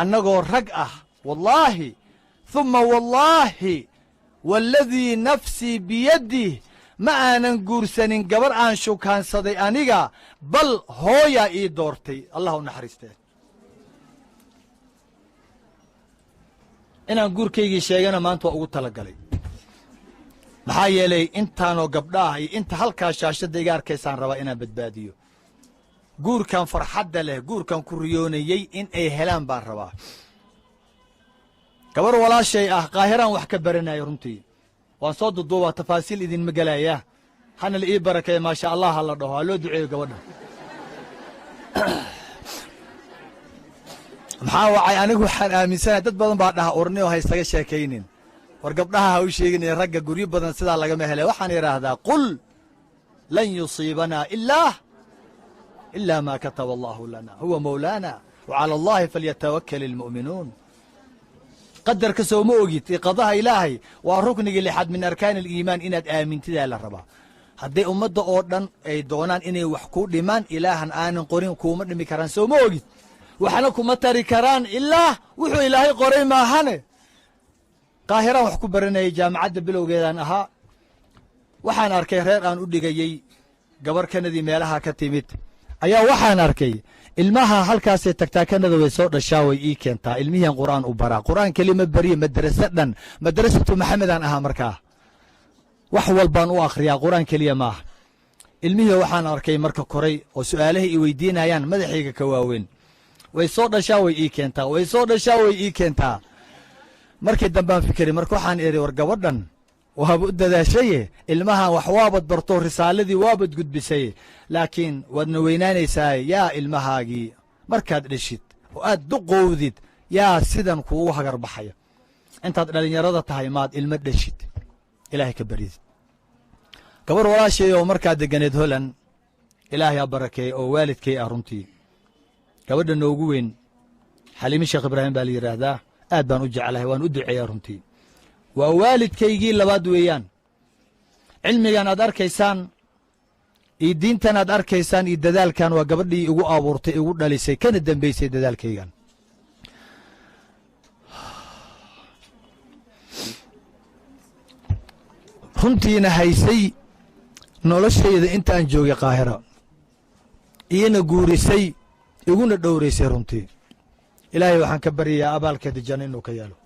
Annagoo rag ah, wallaahi huma wallaahi waaladii nafsii biyadih, ma aanan guursanin gabar aan shukaansaday aniga, bal hooyaa ii doortay. Allah u naxariistee. Inaan guurkaygii sheegana maanta waa ugu talagalay, maxaa yeelay intaanoo gabdha ah iyo inta halkaa shaashadda iga arkaysaan rabaa inaan badbaadiyo. Guurkan farxadda leh, guurkan ku riyoonayey in ay helaan baan rabaa. Gabar walaashay ah, Qaahiraan wax ka baranayo runtii, waan soo duduubaa, tafaasiil idinma gelaya. Hana la ii barakeeya, maasha Allah ha la dhaho, ha loo duceeyo gabadha. Maxaa wacay? Anigu waxaan aaminsanahay dad badan baa dhaha urni oo ha isaga sheekaynin, war gabdhaha ha u sheeginaya, ragga guryo badan sidaa lagama helay. Waxaan idhaahdaa qul lan yusiibanaa ilaa maa kataba allahu lana huwa mawlaana wa cala allahi falyatawakkal almu'minuun. Qadarka soo ma ogid qadaha Ilaahay waa ruknigii lixaad min arkaani aliimaan, inaad aamintidaa la rabaa. Hadday ummadda oo dhan ay doonaan inay wax kuu dhimaan, Ilaahan aanan qorin kuuma dhimi karaan. Soo ma ogid? Waxna kuma tari karaan ilaa wuxuu Ilaahay qoray maahane. Qaahiraan wax ku baranayay, jaamacadda bilowgeedaan ahaa. Waxaan arkay reer aan u dhigayey, gabar Kanadii meelaha ka timid ayaa. Waxaan arkay ilmaha halkaasay tagtaa Kanada, way soo dhashaa, way ii keentaa ilmihian, Qur'aan u baraa. Qur'aan kelima beriya, madraso dhan, madrasatu Maxamedaan ahaa markaa, wax walbaan u akhriyaa, Qur'aan keliya maaha. Ilmihii waxaan arkay marka koray oo su'aalahay i weydiinayaan madaxayga ka waaweyn. Way soo dhashaa, way ii keentaa, way soo dhashaa, way ii keentaa. Markii dambaan fikeri, marka waxaan idhi, war gabadhan waaba u dadaashaye, ilmahan wax waabad barto, risaaladii waabad gudbisay, laakiin waadna weynaanaysaa. Yaa ilmahaagii markaad dheshid oo aad duqowdid, yaa sidan kuugu hagar baxaya? Intaad dhallinyarada tahay maad ilmo dheshid, Ilaahay ka baridid. Gabar walaashay oo markaa deganeed Holland, Ilaahay ha barakeey, oo waalidkay ah runtii, gabadha noogu weyn Xaliime Sheekh Ibraahim baa la yidhaahdaa. Aad baan u jeclahay, waan u duceeyaa runtii, waa waalidkaygii labaad weeyaan. Cilmigan aad arkaysaan iyo diintan aad arkaysaan iyo dadaalkan waa gabadhii igu abuurtay, igu dhalisay, kana dambaysay dadaalkaygan. Runtiina haysay noloshayda intaan joogay Qaahira, iyana guurisay, iguna dhowraysay runtii. Ilaahay waxaan ka baryayaa abaalkeeda janno inuu ka yeelo.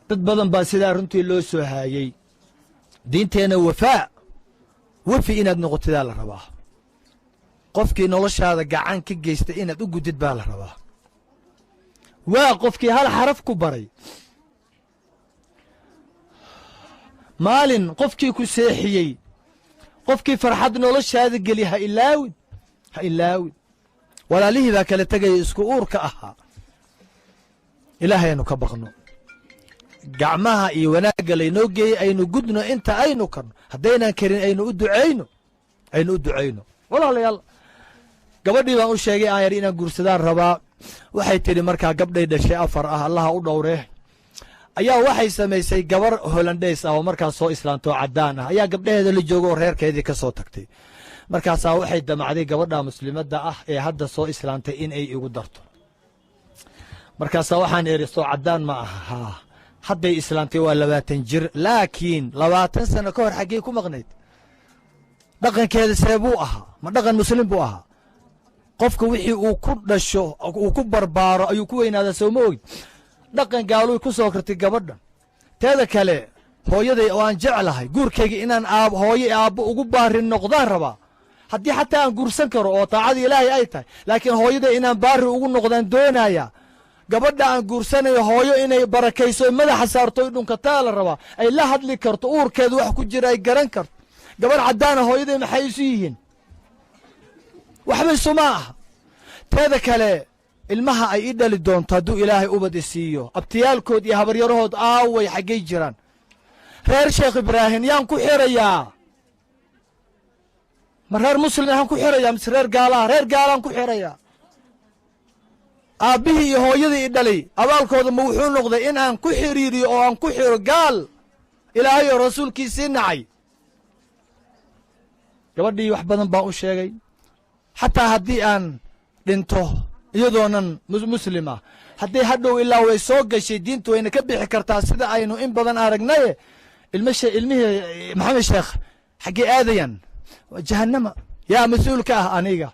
Dad badan baa sidaa runtii loo soo haayey. Diinteenna wafaa, wefi inaad noqotidaa la rabaa. Qofkii noloshaada gacan ka geystay inaad u gudid baa la rabaa. Waa qofkii hal xaraf ku baray maalin, qofkii ku seexiyey, qofkii farxad noloshaada geli, ha ilaawin, ha ilaawin. Walaalihii baa kala tegaya isku uurka ahaa. Ilaahay aynu ka baqno, gacmaha iyo wanaagga laynoo geeyey aynu gudno inta aynu karno. Haddaynaan karin, aynu u ducayno, aynu u ducayno. Walaalayaal, gabadhii baan u sheegay aan yar inaan guursadaan rabaa. Waxay tidhi markaa gabdhay dhashay 4 ah, Allaha u dhowre, ayaa waxay samaysay gabar Holandheys ah oo markaas soo islaantoo caddaan ah ayaa gabdhaheeda la joogo oo reerkeedii ka soo tagtay. Markaasaa waxay damacday gabadha muslimadda ah ee hadda soo islaantay in ay igu darto. Markaasaa waxaan idhi, soo caddaan ma aha? Haa, hadday islaantay, waa 20 jir, laakiin 20 sano ka hor xaggey ku maqnayd? Dhaqankeeda see buu ahaa? Ma dhaqan muslim buu ahaa? Qofka wixii uu ku dhasho, uu ku barbaaro ayuu ku weynaadaa, soo ma ogid? Dhaqan gaaluy ku soo kartay gabadha. Teeda kale, hooyaday oo aan jeclahay, guurkayga inaan aab hooyo aabbo ugu baarin noqdaan rabaa. Haddii xataa aan guursan karo oo taacada Ilaahay ay tahay, laakiin hooyaday inaan baari ugu noqdaan doonaya. Gabadha aan guursanayo hooyo inay barakayso, madaxa saarto, dhunkataa la rabaa, ay la hadli karto, uurkeeda wax ku jira ay garan karto. Gabarh caddaana hooyaday maxay isu yihiin? Waxba isuma aha. Teeda kale, ilmaha ay ii dhali doonto hadduu Ilaahay ubad isiiyo, abtiyaalkood iyo habaryarahood aaway? Xaggay jiraan? Reer Sheekh Ibraahim yaan ku xirayaa? Ma reer muslim ahaan ku xirayaa mise reer gaalaha? Reer gaalaan ku xirayaa. Aabbihii iyo hooyadii i dhalay abaalkooda ma wuxuu noqday in aan ku xiriiriyo oo aan ku xiro gaal Ilaahay oo rasuulkiisii nacay? Gabadhii wax badan baan u sheegay. Xataa haddii aan dhinto, Iyadoonan muslima hadday hadhow ilaa way soo gashay diintu, wayna ka bixi kartaa, sida aynu in badan aragnaye. Ilmasha ilmihii Maxamed Sheekh xaggee aadayaan? Jahannama. Yaa mas-uul ka ah? Aniga.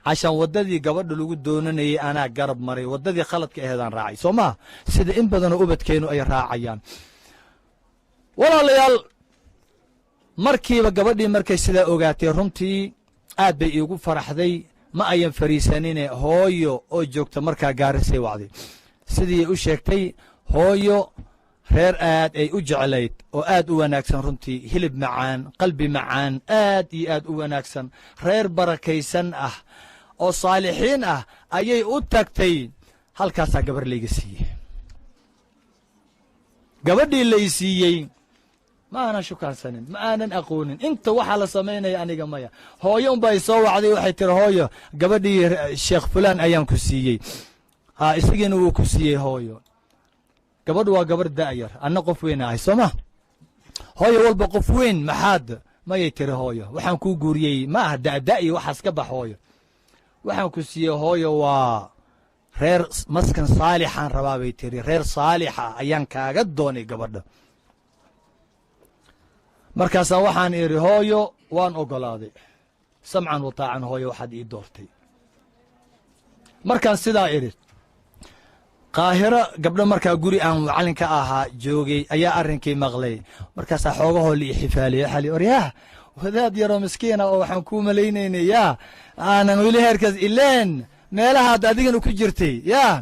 Cashaan waddadii gabadha lagu doonanayay anaa garab maray, waddadii khaladka aheedaan raacay, soo maa? Sida in badanoo ubadkeenu ay raacayaan. Walaalayaal, markiiba gabadhii markay sidaa ogaatay, runtii aad bay iigu faraxday. Ma ayan fariisanine, hooyo oo joogta markaa Gaarisay wacday. Sidii u sheegtay hooyo, reer aad ay u jeclayd oo aad u wanaagsan runtii, hilib macaan, qalbi macaan, aad iyo aad u wanaagsan, reer barakaysan ah oo saalixiin ah ayay u tagtay. Halkaasaa gabar layga siiyey. Gabadhii lay siiyey ma aanan shukaansanin, ma aanan aqoonin inta waxaa la samaynaya aniga, maya. Hooyo unbaa i soo wacday. Waxay tiri, "Hooyo, gabadhii Sheekh Fulaan ayaan ku siiyey, ha isagiina wuu ku siiyey." Hooyo, gabadhu waa gabarh da'yar, anna qof weyn ahay, soo ma? Hooyo walba qof weyn maxaad? Mayay tiri hooyo, waxaan kuu guuriyey ma aha da'da iyo waxaas, ka bax hooyo. Waxaan ku siiyey hooyo waa reer maskan saalixaan rabaa, bay tiri. Reer saalixa ayaan kaaga doonay gabadha. Markaasaa waxaan idhi, "Hooyo, waan ogolaaday samcan wa taacan. Hooyo, waxaad ii doortay." Markaan sidaa idhi, Qaahiro gabdho markaa guri aan macallin ka ahaa joogay ayaa arrinkii maqlay. Markaasaa xoogahoo la ixifaaliyey. Waxaa li, "Oryaah, wadaad yaroo miskiina oo waxaan kuu malaynaynay yaa aanan weli heerkaas ileen meelahaad adigana ku jirtay yaa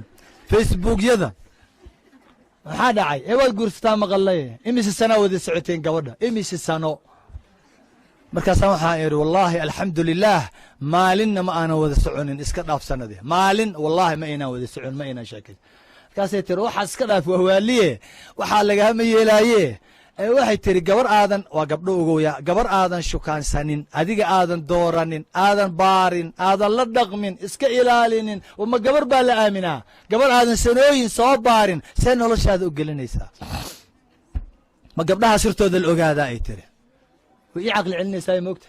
Facebookyada, maxaa dhacay ee waad guursataa maqalay? Imise sanaa wada socoteen gabadha? Imise sano?" Markaasaa waxaan idhi, "Wallaahi, alxamdu lilaah, maalinna ma aanan wada soconin, iska dhaaf sanade. Maalin wallaahi ma aynaan wada socon, ma aynaan sheekayn." Markaasay tiri, "Waxaa iska dhaaf, wahwaaliye, waxaa lagahama yeelaaye." Waxay tiri, "Gabar aadan waa gabdho ogoya, gabar aadan shukaansanin, adiga aadan dooranin, aadan baarin, aadan la dhaqmin, iska ilaalinin, ma gabar baa la aaminaa? Gabar aadan sanooyin soo baarin, see noloshaada u gelinaysaa? Ma gabdhaha sirtooda la ogaadaa?" ay tiri. Way ii caqli celinaysaa, moogta.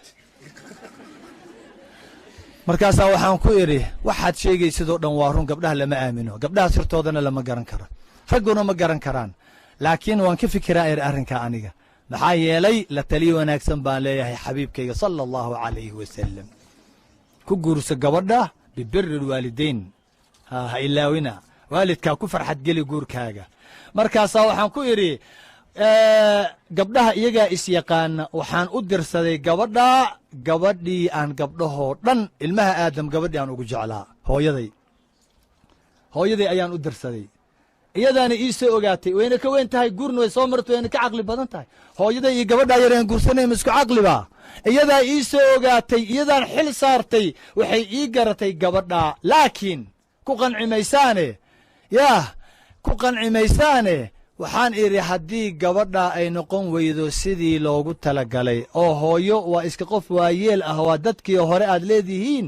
Markaasaa waxaan ku idhi, "Waxaad sheegaysidoo dhan waa run. Gabdhaha lama aamino, gabdhaha sirtoodana lama garan karo, ragguna ma garan karaan. Laakiin waan ka fikiraa," iri, "arrinkaa aniga. Maxaa yeelay la taliyo wanaagsan baan leeyahay, xabiibkayga sala allahu calayhi wasalam: ku guurso gabadha bibiri lwaalidayn, ha ilaawina waalidkaa, ku farxad geli guurkaaga." Markaasaa waxaan ku idhi, "Gabdhaha iyagaa isyaqaana. Waxaan u dirsaday gabadha, gabadhii aan gabdhahoo dhan, ilmaha Aadam, gabadhii aan ugu jeclaa, hooyaday. Hooyaday ayaan u dirsaday. Iyadaana ii soo ogaatay. Wayna ka weyn tahay, guurna way soo martay, wayna ka caqli badan tahay. Hooyaday iyo gabadhaa yareen guursanay ma isku caqliba? Iyadaa ii soo ogaatay, iyadaan xil saartay. Waxay ii garatay gabadhaa. Laakiin ku qanci maysaane, yaah, ku qanci maysaane." Waxaan idhi, haddii gabadha ay noqon weydo sidii loogu talagalay, oo hooyo waa iska qof waayeel ah, waa dadkii hore aad leedihiin,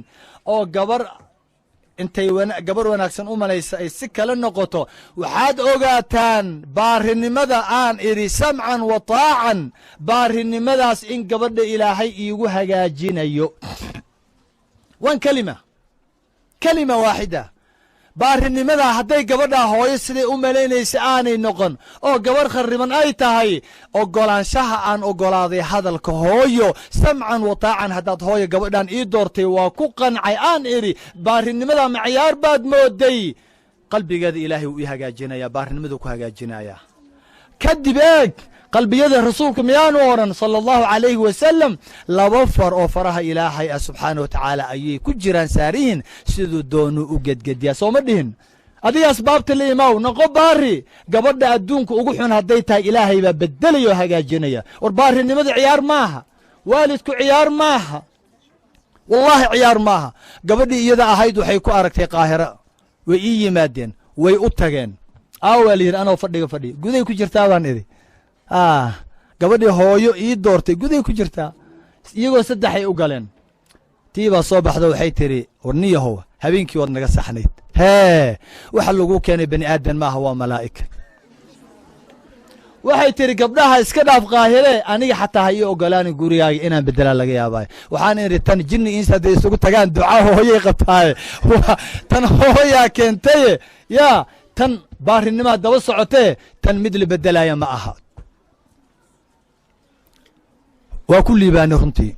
oo gabar intay gabar wanaagsan u malaysa ay si kale noqoto, waxaad ogaataan baarinimada aan idhi samcan wa taacan, baarinimadaas in gabadha Ilaahay iigu hagaajinayo. One kalima, kalima waaxida. Baarinimadaa hadday gabadhaa hooyo siday u malaynaysa aanay noqon oo gabarh kharriban ay tahay, oggolaanshaha aan oggolaaday hadalka hooyo samcan wa taacan, haddaad hooyo gabadhaan ii doortay waa ku qancay aan idhi, baarinimadaa macyaar baad mooday, qalbigeeda Ilaahay wuu ii hagaajinayaa, baarinimaduu ku hagaajinayaa. Kadib eeg qalbiyada rasuulku miyaanu odhan sala allahu calayhi wasalam, laba far oo faraha Ilaahay ah subxaana wa tacaala ayay ku jiraan saarihin, siduu doonuu u gedgediyaa, soo ma dhihin? Adiga asbaabta la imaw, noqo baari. Gabadha adduunka ugu xun hadday tahay, Ilaahay baa bedelaya oo hagaajinaya. War baarinimada ciyaar maaha, waalidku ciyaar maaha, wallaahi ciyaar maaha. Gabadhii iyada ahayd waxay ku aragtay Qaahira. Way ii yimaadeen, way u tageen. Aawaa la yidhi, anoo fadhiga fadhiya. Guday ku jirtaa, baan idhi. Gabadhii hooyo ii doortay guday ku jirtaa. Iyagoo saddexay u galeen. Tii baa soo baxdo, waxay tidhi, "Warniyahow, habeenkii waad naga saxnayd. Hee, waxa lagu keenay bani aadan maaha, waa malaa'ig." Waxay tidhi gabdhaha iska dhaaf Qaahire, aniga xataa ha ii ogolaanin gurigaaga inaan bedelaa laga yaabaayo. Waxaan idhi tan jinni insi hadday isugu tagaan duca hooyay qabtaaye, tan hooyaa keentaye, yaa tan baarinimaa daba socotee, tan mid la bedelaaya ma aha. Waa ku liibaanay runtii,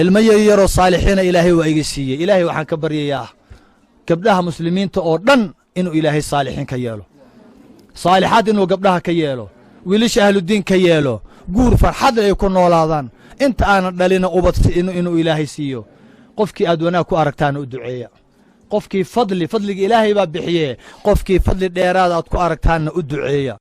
ilmo yaryaroo saalixiina Ilaahay waa iga siiyey. Ilaahay waxaan ka baryayaa gabdhaha muslimiinta oo dhan inuu Ilaahay saalixiin ka yeelo, saalixaad inuu gabdhaha ka yeelo, wiilasha ahludiin ka yeelo, guur farxad ay ku noolaadaan, inta aanan dhalina ubad inuu Ilaahay siiyo. Qofkii aad wanaag ku aragtaana u duceeya, qofkii fadli, fadliga Ilaahay baa bixiye, qofkii fadli dheeraada aad ku aragtaanna u duceeya.